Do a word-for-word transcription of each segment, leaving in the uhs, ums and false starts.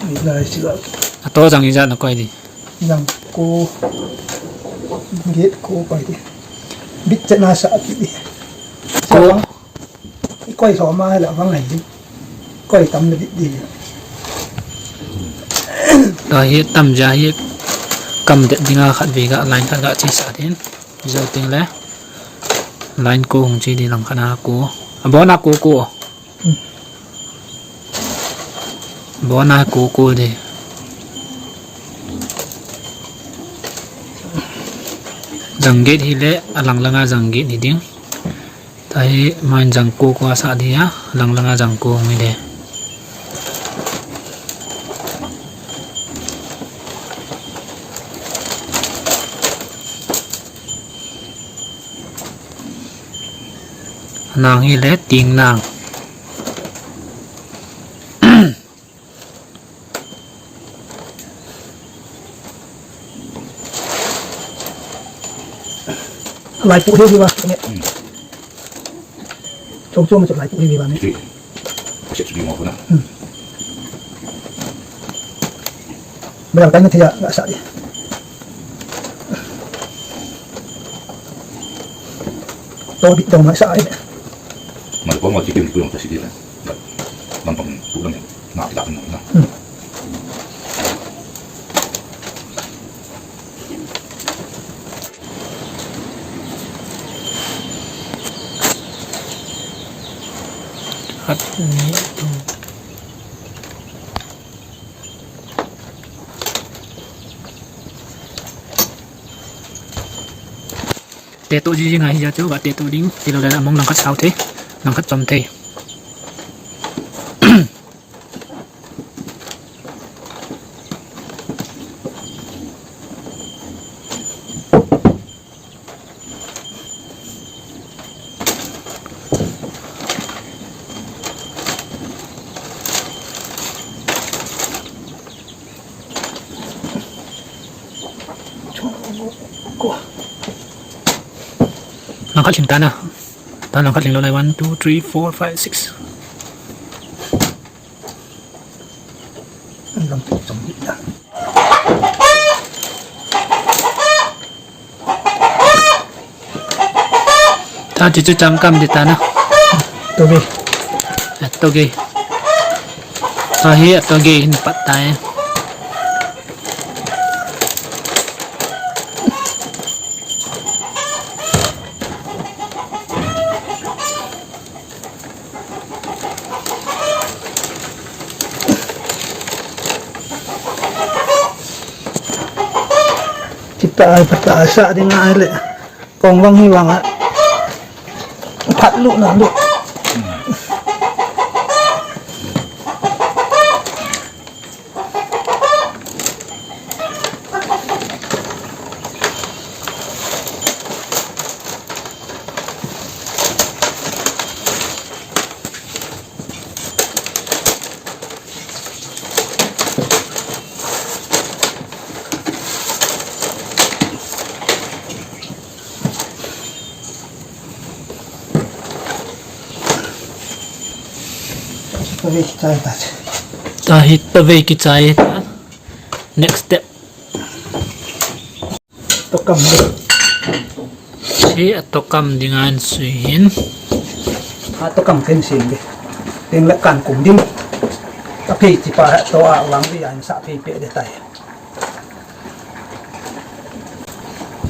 Ni lai sila. Ato jang ijat na koi di. Jang ko. Get ko koi di. Bit chet na sa ki di. Ko. Koi so ma la vang ai di. Koi tam le bit di. Tahi tam ja hi kam det dinga khat ve ga line khat ga chi sa din. Jou ting le. Line ko hung chi di lang khat na ko. Abona ko ko. Bona ko ko de. Jang get hi le, alang langa jang get hi ding. Tahi man jang ko ko asa di a, alang langa jang ko mi de. Nang hi le, ting nang. Lai pu hi hi ba. Chong chong ma chong lai pu hi hi ba ni. Ti. Kasi tu di mo ko na. Ba yang tanya tiya ga sa di. To di dong ma sa ai. Ma ko mo ti ki ko sa si di na. Lam pang tu na. Na ti la na. Khat ni thum. Te to ji ji ngai hi ja chu ga te to ding ti lo le among lang khat sao thei, lang khat chom thei. Langkhat lhing ta na. Ta langkhat lhing lou lai, one, two, three, four, five, six. Langkhat chom hi ta. Ta chu chu chang kam di ta na. Toge. Toge. Ta hi toge hin pat ta e. Kita ai pata sa ding ai le. Kong vang hi vang a. Phat lu na lu. Tahi tave kichai ta. Next step. Tokam. Hi a tokam dinga in sui hin. A tokam ken sin de. Teng le kan kum ding. Ka phei chi pa to a vang di an sa phei pe de tai.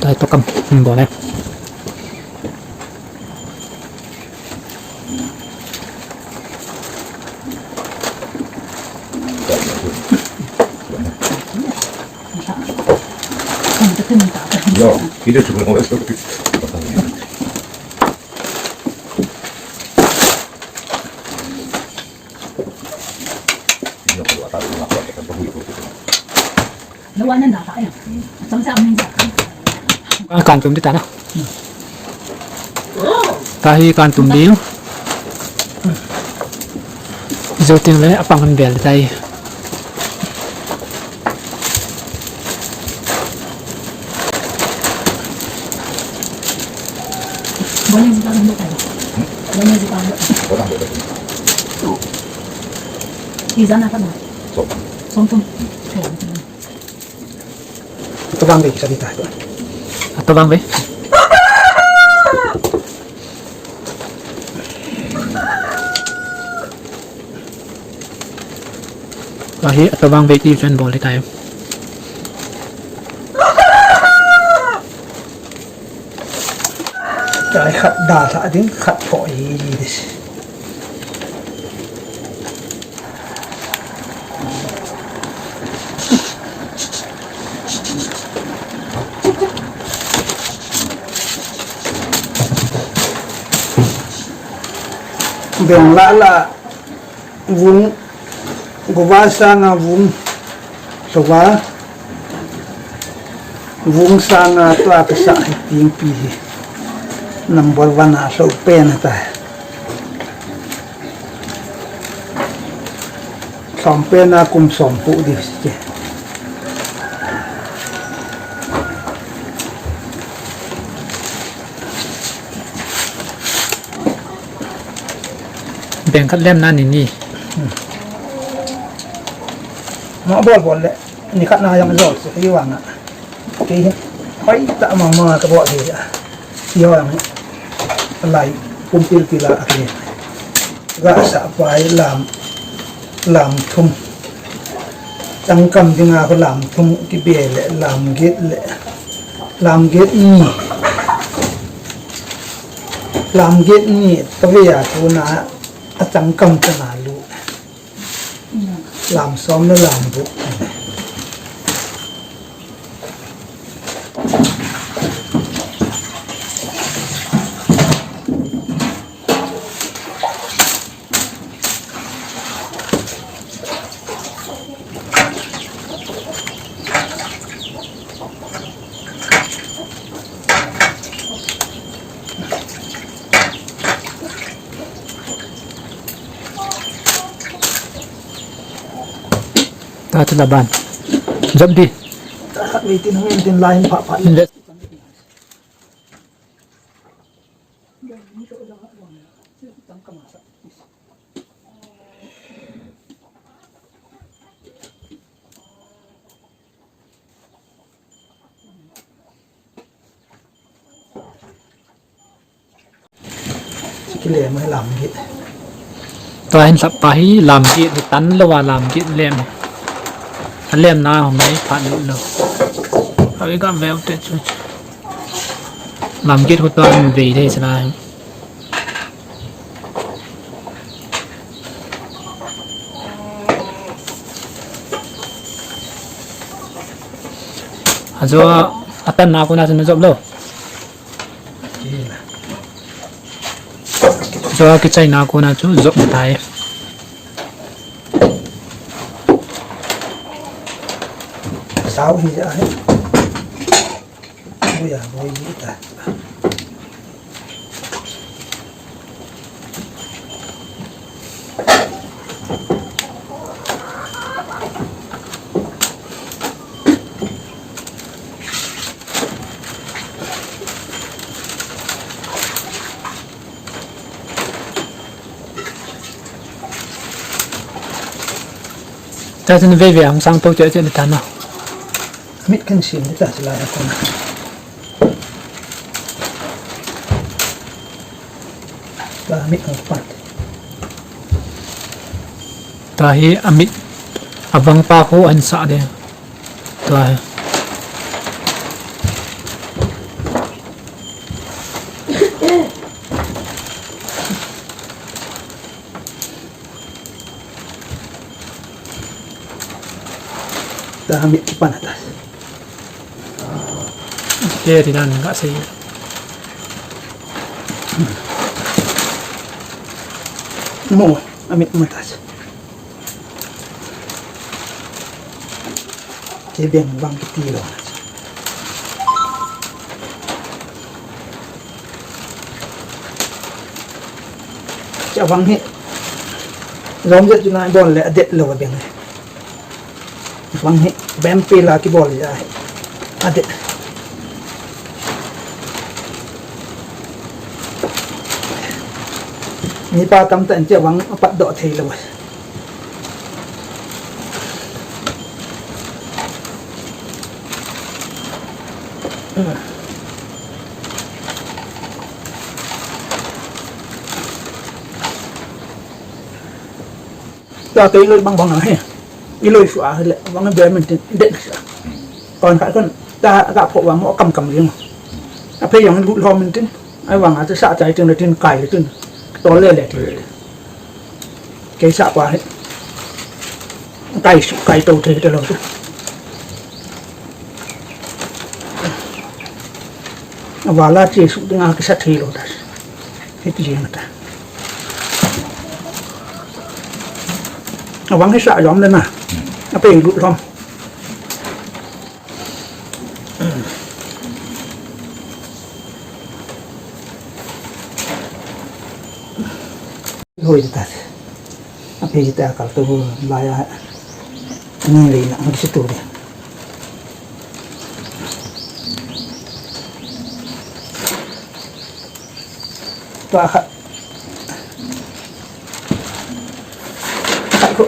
Tai tokam. Bo le. Kan tum di ta na. Tahi kan tum di. Jou ting le apang kan bel tai. Izana kana. Tum, tum. Atobang ve kisa di ta. Atobang ve. Ahi, atobang ve ti chen bol di tai. Chai khat dalha ding, khat pho hi dis. Beng lah lah. Vung, guva sanga vung, lhova, vung sanga tua kasa hi tingpi hi number one a lhou pen ta. Lhom pen a kum som pu di si. Beng khat lem na ni ni. Ma bol bol le. Ni khat na jong jol se. Hi wanga. Kei hi. Hoi ta ma ma ka bol hi. Hi wanga. Lai. Pum pil pila a ke. Ga sa pai lam. Lam thum. Changkam dinga ko lam thum kibe le. Lam get le. Lam get ni. Lam get ni. Tave a ko na. A changkam ta na lu. Lam som le lam bu. Ta chu laban. Jop di. Ta khat vei tin hung in tin lai hin pha pha. Let. Kile mai lam git. Tua hin sap pa hi lam git, hi tan lo a lam git lem. A lem na hong mai phat lo lo. A ve gam veu te chu. Lam git hu tua hin vei thei sala. Ajo atan na ko na jop lo. Ajo kichai na ko na chu jop tai. Sao hi ja hai. Boi a, boi hi ta. Ta chun veve ang sang to che che ni ta na. Mit kan sim ni ta sila na kona. Ta mit ang pat. Ta hi amit abang pa ko an sa de. Tua hi. Tua hi mi pan atas. Ke ri dan ga sei. Mo, amit matas. Che beng bang kiti lo. Che bang hi. Jom jet chu na bol le adet lo beng. Bang hi. Bem pe la kibol ja hi. Adet. Ni pa tam tan che bang pat do thei lo. Ta kei loi bang bang ahi. I loi sua ahile, bang be min tin, den sa. Kon khat kon, ta ka pho wa mo kam kam jing. A phei jong lut lhom min tin. Ai vang a ta sa chai tin, tin kai tin. Tol le le tin. Kei sa pa hi. Kai su, kai to thei ta lo su. Vala che su dinga kisa thei lo ta. Hiti jeng ta. Avang hi sa jom le na. Ape lut lhom. Hoi ta. Ape ta kal to lai a. Ni le na, ma kisi to de. Tua khat. Khat ko.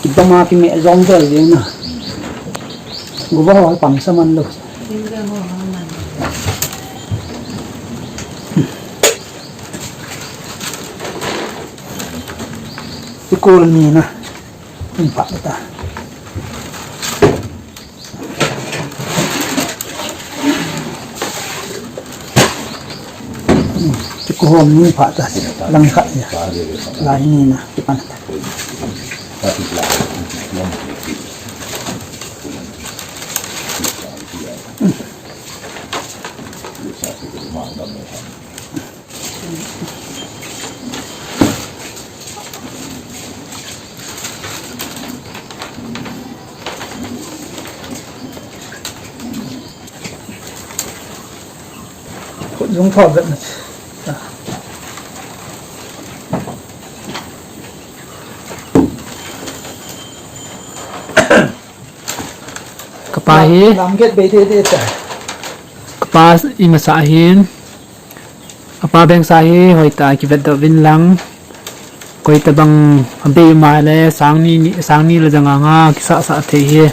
Kibang a kime jom vel jeng na. Guva ho pang sa man lo. Ikol ni na. Tumpa ta. Kikuhom ni pha ta, lang khat ya. Lai ni na, kipan ta. Khut jong tho vet na. Kapa hi. Lam get bei de de ta. Kapa i masa hin. Apa beng sa hi hoitah a kivet doh uvin lang. Koi tabang abei um a le sang ni, ni, sang ni le janga nga kisa sa thei hi.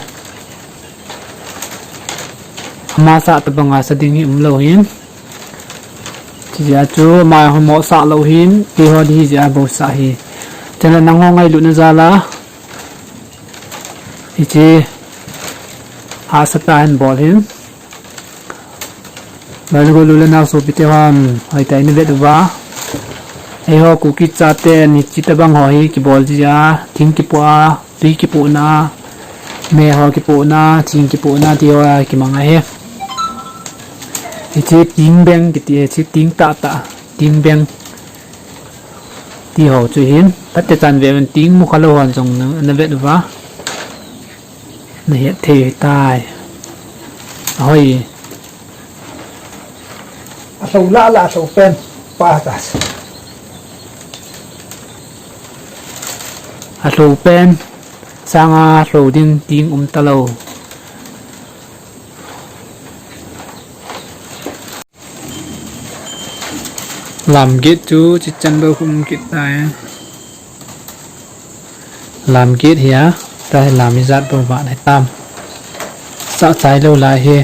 Ama sa tabang a sa ding hi um lou hin. Chijeh a chu ama ho mo sa lou hin, keiho di hi jeh a bou sa hi. Chule nangho ngailutna jal a. Hiche hahsat a hin bol hin. Loi le gol u le nao sopi te hon, hoitah in na vet uva. Eiho Kuki chate ni hiche tabang ho hi kibol ji a, thing kipoh a, tui kipohna, me ho kipohna, thing kipohna ti ho a kimang ahi. Hiche ting beng kiti, hiche ting tahtah, ting beng. Ti ho chu hin, phatecha chan ve uvin ting mu kha lou hon jong na, na vet uva. Na het thei tai. Ahoi. Alhou lah lah alhou pen. Pa ta. Alhou pen. Sanga lhou ding ting um talou. Lam get chu chichan bou um kit tai. Lam get hi a, ta hi lam ijat bou vah nai tam. Sa chai lou lai hi.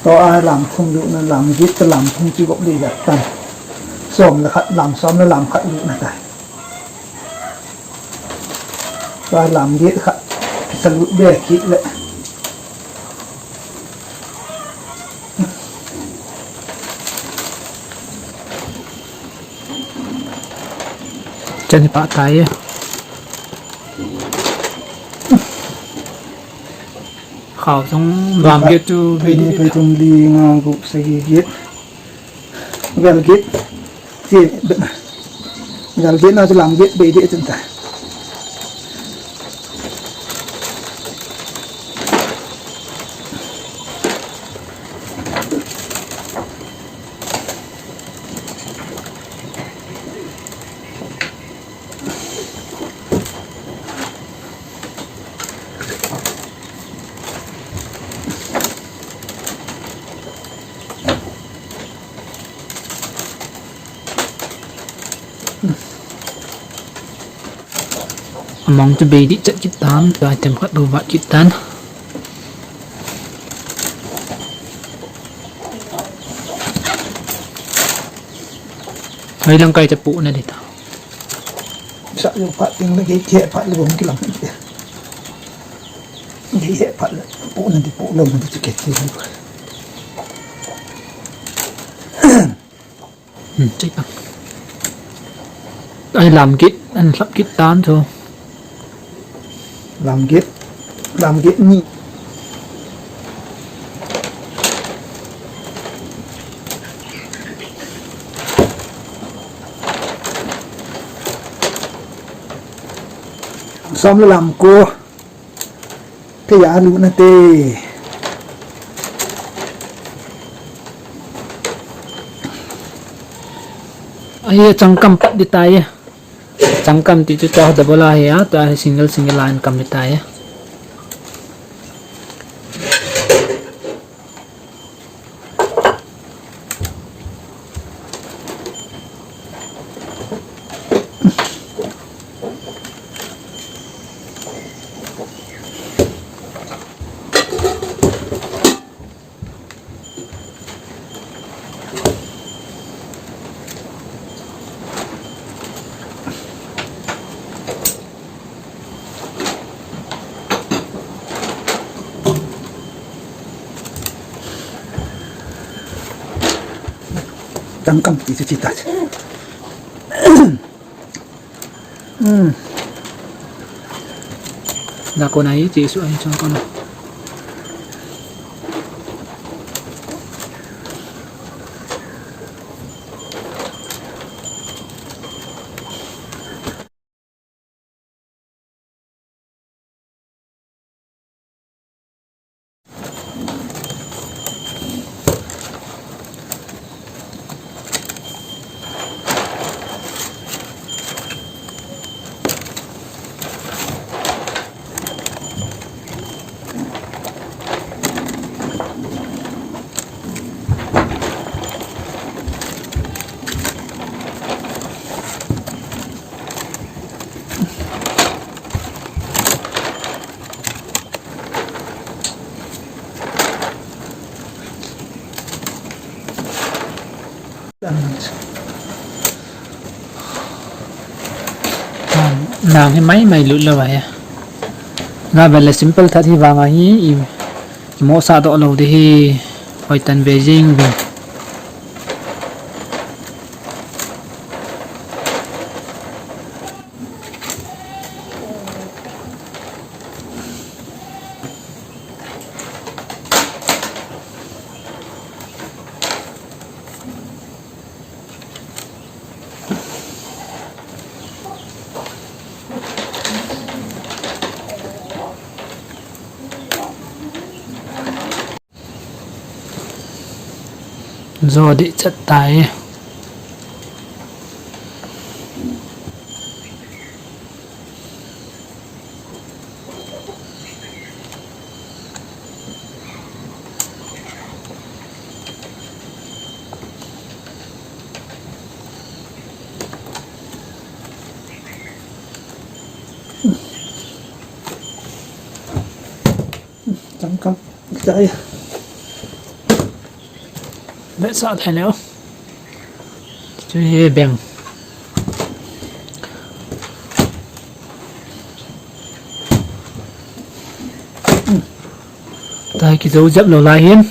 To a lam thum lut na, lam get ta lam thum chi gop le jat tan. Som le khat lam, som le lam khat lut na tai. Tua lam get khat, salut be kit le. Chan hi pah tai e. Khao jong lam get chu bei ni, bei thum li nga gup sagi get. Vel get. Ti, gal get na chu lam get bei deh chun ta. Among chu bei dih chat kit tan, tua item khat bou vat kit tan. Hoi lang kai cha pu na di ta. Sa yo phat ting le gei the phat le bom kilang. Gei he phat le pu na di pu lo na di chu ke ti. Hmm, check ta. Ai lam kit, an hlap kit tan chu. Lam kit, lam kit ni. Som le lam ko. Kei a lut na te. Ai, changkam pat di tai. Changkam ti chu ta double a hi a, ta hi single single line kam di tai. Changkam ti chu chi ta. Hmm. Na ko na hi chi su ai changkam. Nang hi mai mai lut lou ahi. Ga vel le simple that hi vang ahi, i, i mo sa doh lou di hi, hoi tan ve jing ve. Jo dih chat tai. Changkam tai. Vetsah thei leu. Chu hi beng. Tai kijou jep lou lai hin.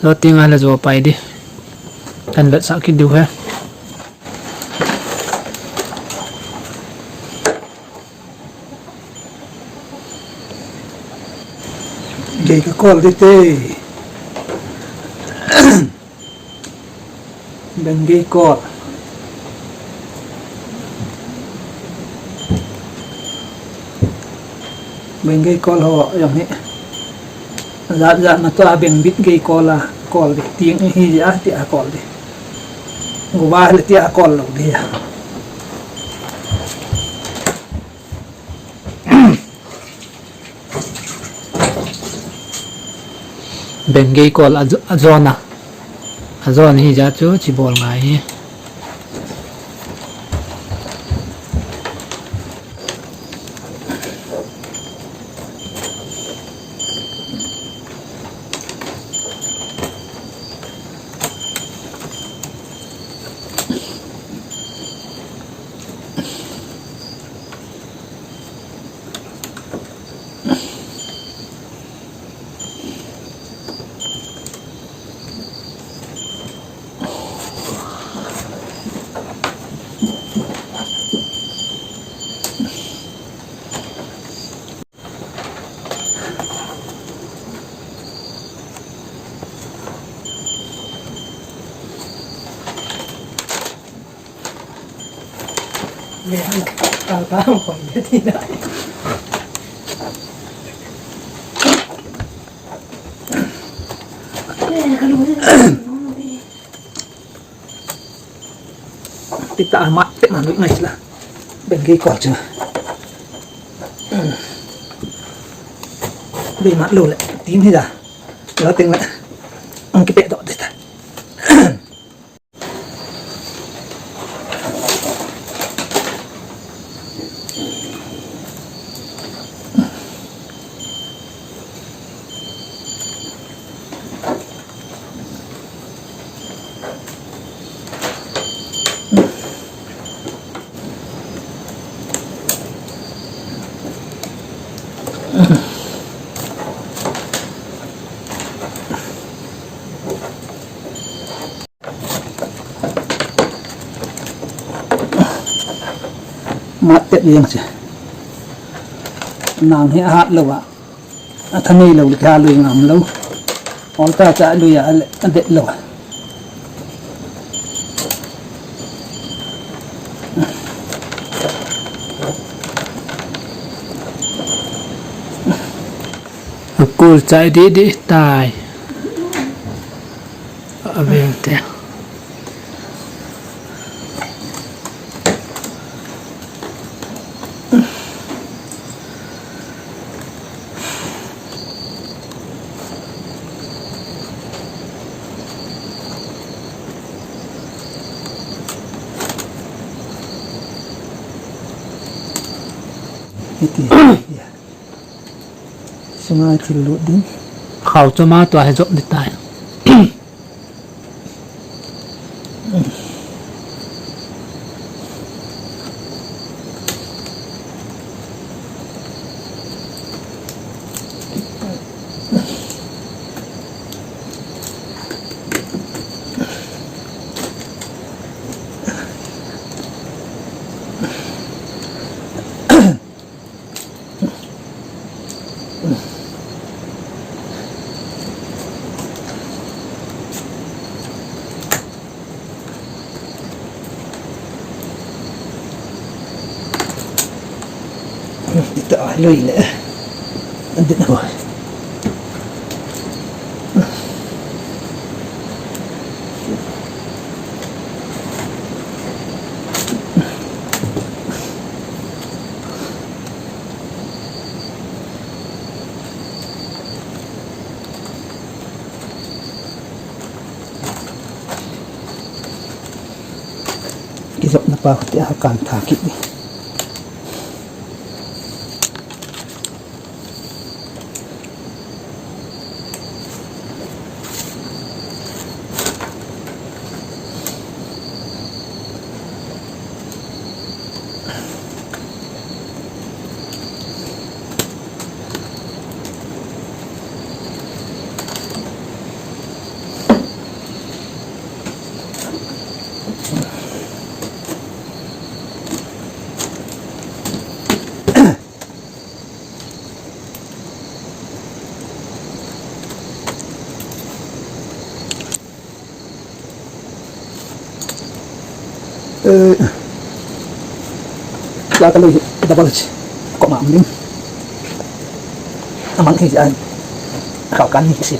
Lo ting a la jo pai di. Kan vetsah kit diu he. Gei ka kol di te. Beng gei kol. Beng gei kol ho jong hi. Jat jat na tua beng bit gei kol a kol di. Ting hi ja ti a kol di. Guva le ti a kol lou di. Beng gei kol a jo-, a jona. A jona hi ja chu chi bol ngai hi. Tita mat te man ngai la. Bengei kol chu. Bei mat lou le. Tim hi da. Lo ting le. Ang kipe do de ta. Mat tep jeng chu. Nang hi ahat lou a. Athanei lou le kha lui ngam lou. Olta cha lui a, a det lou. Akul chai di di tai. Avel te. Hiti. Sunga thil lut ding. Khau choma tua he jop di tai. Ita lui le. Andin ho. Kijopna pa khuti a kan tha kit ni. Eh, la ka lui double chi. Ko ma ding. Amang hi an. Kau kan ni si.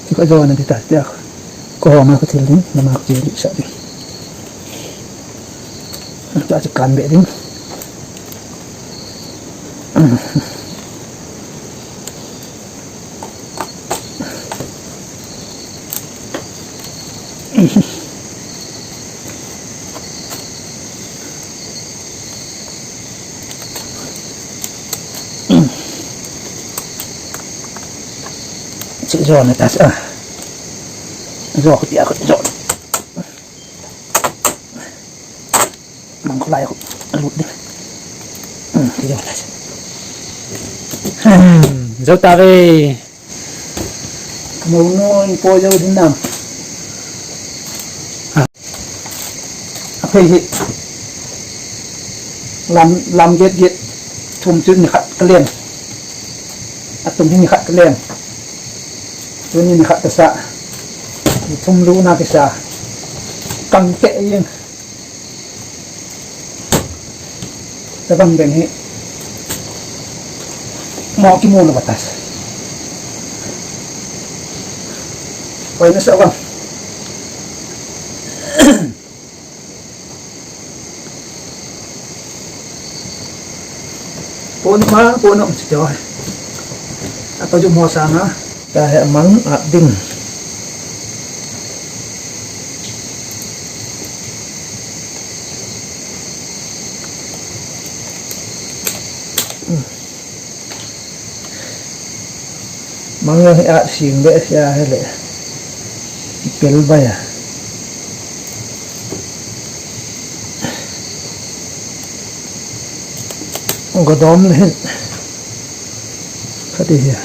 Ti ko jo na ti ta ti ko ho ma ko thil ding, na ma ko thil sa ding. Ta ti kan be ding. Zona ta sa. Zo ko tia ko zo. Mang ko lai ko lut din. Hmm, zo ta ve. Mo no in po zo din nam. Aphei hi lam, lam get get thum chu ni khat ka leng. Atum hi ni khat ka leng. Tuni ni khat ka sa. Ni thum lu na ka sa. Kang te yin. Tabang beng hi. Mo ki mo na batas. Koi na sa bang. Pon ma, pon om si joi. Apa ju mo sa na. Ta he mang at ding. Mang jong hi at sing be sia he le. Pel bai a. Godom le hin. Kati hi.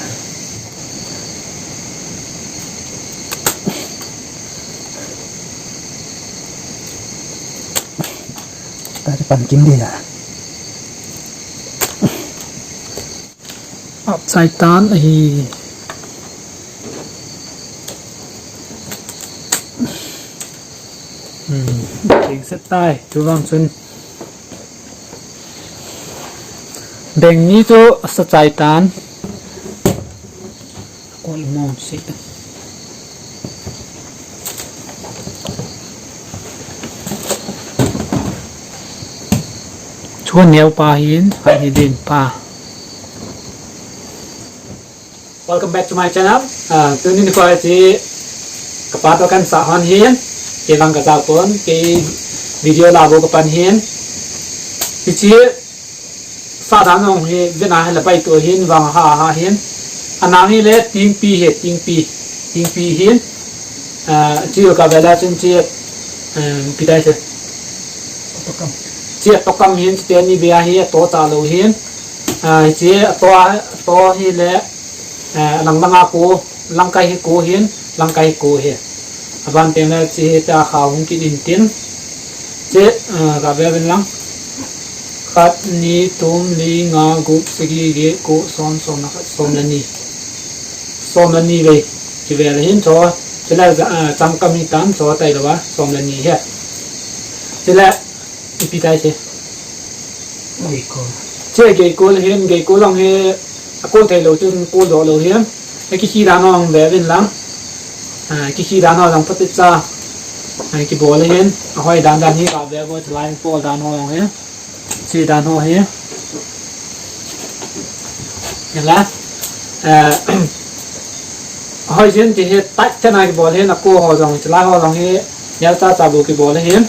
Ta pan kim di ya. At chai tan ahi. Hmm, beng set tai, tu vang chun. Beng ni chu asa chai tan. Kol mo si. Chuan neo pa hin, hai ni din pa. Welcome back to my channel. Ah, tuni nikho hi kapa toh kahin sah hon hin, kei vang kaja pon, kei video la bou kapan hin. Hiche sah dan jong hi vena hile bai to hin vang ha ha hin. Anang hile tingpi hi, tingpi, tingpi hin. Ah, chu ka vela chun chu, um, pi tai se. Chu tokam hin, chu teni be a hi, to cha lou hin. Ah, chu to, to hile, eh, lang lang a ko, lang kai hi ko hin, lang kai hi ko hi. Aban teng le chu hi ta kha hung kin in tin. Chu, ah, ka ve ven lang. Khat, ni, thum, li, nga, gup, sagi, get, ko, som, som le khat, som le ni. Som le ni vei. Chu ve le hin cho, chu le ja, ah, chang kam hi tan cho tai lou va, som le ni hi. Chu le, ipi tai se. Geikol. Che geikol hin, geikol lang hi, akol thei lou chun kol doh lou hin. Akikhi dan ho lang ve vin lang. Ah, kikhi dan ho lang phatecha. Ah, kibol hin. Ahoi dan dan hi ka ve bou chu line pol dan ho lang hin. Che dan ho hi. Hila. Eh, Hoi jin ti hi tight thei na kibol hin, ako ho jong, chilai ho jong hi, neo cha cha bou kibol hin.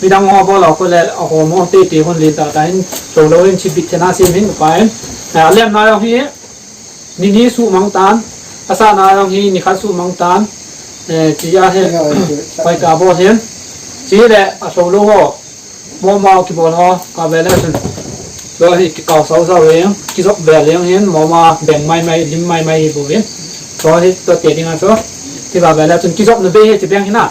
Midang ho bol ho khu le, aho mo te te hun lin ta ta hin, lou lou hin chibit thei na sim hin pa hin. Eh, alem na jong hi, ni ni suh mang tan, asa na jong hi, ni khat suh mang tan, eh, chi a hin, hoi ka bol hin. Chi le, alou lou ho, Moma kibol ho, ka ve le chun. Chu hi kikao sao sao ve, kijop ve le hin, moma beng mai mai, lim mai mai hi bou vin. Chu hi to te ding a chu. Ti ka ve le chun kijopna bei hi chi beng hin a.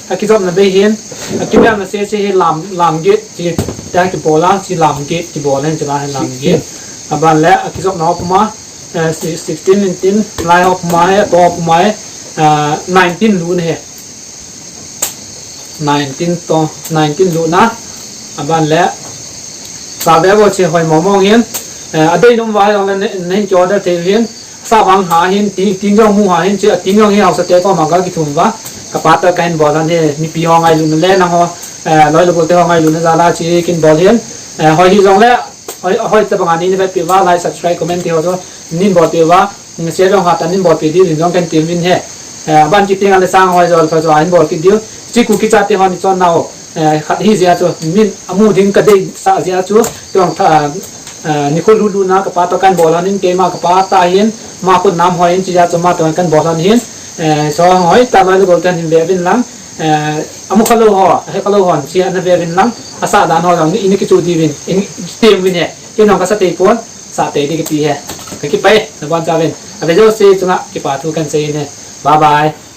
A kijopna bei hin, a kibeng na se se hi lam, lam get, chi ta kibol a, chi lam get, kibol hin chi la hin lam get. Aban le, a kijopna ho puma, eh, si-, sixteen, nineteen, lai ho puma hi, to puma hi, eh, nineteen lu na hi. Nineteen to, nineteen lu na, aban le, ka ve bou che hoi mo mo hin, eh, adei nom va jong le ne, ne hin ki order thei hin, sa vang ha hin, ti, ting jong mu ha hin, che, ting jong hi hausa te ko ma ka kithum va, kapa toh kahin bol han hi, mipi ho ngailutna le nang ho, eh, loi le gol te ho ngailutna jal a che kin bol hin, eh, hoi hi jong le, Hoi, hoi, tabang a nei vetpi uva, like, subscribe, comment ti ho chu, nei bolpi uva, share jong hatah in nei bolpi diu, in jong kahin ti uvin ahi. Eh, aban kit teng le sang hoi jol kha chu, ah, nei bol kit diu. Chi Kuki chate ho nei chon nau, eh, khat hi jeh a chu, min amu ding kadei sah jeh a chu, tuang tha, Eh, nikho lulu na kapa toh kan bol hon in, keima kapa tah hin, ama khut nam hoi in, chuti a chu ama toh kan bol hon hin, eh, so hoi tah loi le gol ten hin ve uvin lang, eh, amu khalou ho, ahe khalou hon, chuti a na ve uvin lang, asah dan ho jong, i na kichu diuvin, i na tem uvin ahi, kei jong kasa tei pon, sah tei ding kati ahi, kakipah e, nabonchauvin, ave jouse chunga kipa thu kan sei in ahi, bye bye.